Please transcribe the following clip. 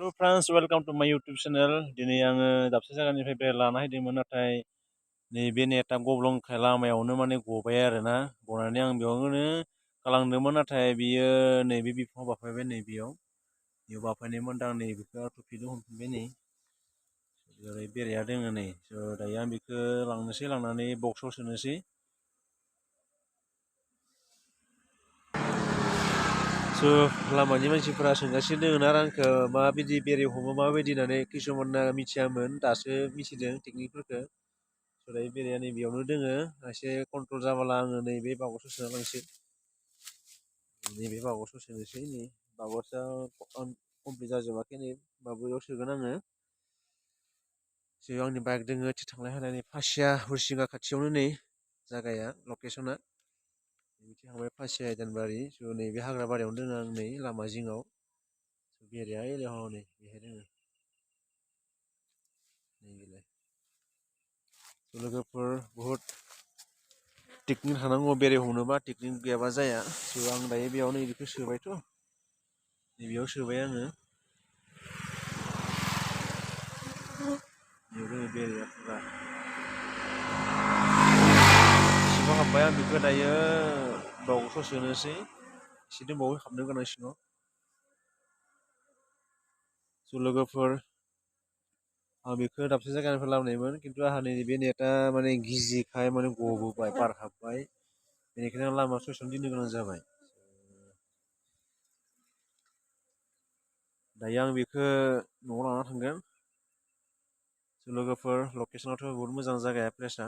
hello friends welcome to माय YouTube channel दिनै आङो दाबसे जायगानिफ्राय बेराय लाना फैदोंमोन नाथाय नैबे नेटा गब्लंखाय लामायावनो माने गबाय आरोना गनानै आं बेयावनो गालांदोंमोन नाथाय बियो नैबे बिफाङाव बाफायबाय बेयाव बाफायनायमोन दा आं नैबेखौ थुफिदों हमफिनबाय नै ओरै बेराया दोङो नै दायो आं बेखौ लांनानै बक्सआव सोनोसै लामानि मानसिफोरा सोंगासिनो दोङो आरो आंखौ माबायदि बेरे हमो माबायदि होननानै किसुमाना मिथियामोन दासो मिथिदों टेकनिकफोरखौ दायो बेरेया नैबेयावनो दोङो एसे कन्ट्रल जाबोला आङो नैबे बाकसआव सोना लांसै नैबे बाकसआव सोनोसै नै बाकसआ कमप्लिट जाजोबाखै नै माबायाव सोगोन आङो आंनि बाइक दोङो थांलाय फैलाय फासिया हरसिंगा खाथियावनो नै जायगाया लकेसना बिथिं थांबाय फासिया हायदानबारि नैबे हाग्रा बारियावनो दोङो आं नै लामा जिङाव बेरेया ओइलाय हनै बेहाय दोङो नैबेलाय लोगोफोर बहुद टेकनिक थानांगौ बेरे हमनोबा टेकनिक गैयाबा जाया आं दायो बेयाव नैबेखौ सोबायथ' नैबेयाव सोबाय आङो बेयाव दोङो बेरेया फुरा सिङाव हाबबाय आं बेखौ दायो बाकसआव सोनोसै एसे दंबावो हाबनो गोनां सिङाव लोगोफोर आं बेखौ दाबसे जायगानिफ्राय लाबोनायमोन खिन्थु आंहा नैबे नेटआ माने गिजिखाय माने गबोबाय बार हाबबाय बेनिखायनो आं लामा ससेयावनो दोननो गोनां जाबाय दायो आं बेखौ न'आव लाना थांगोन लोगोफोर लकेसनाथ' बहुद मोजां जायगाया प्लेसआ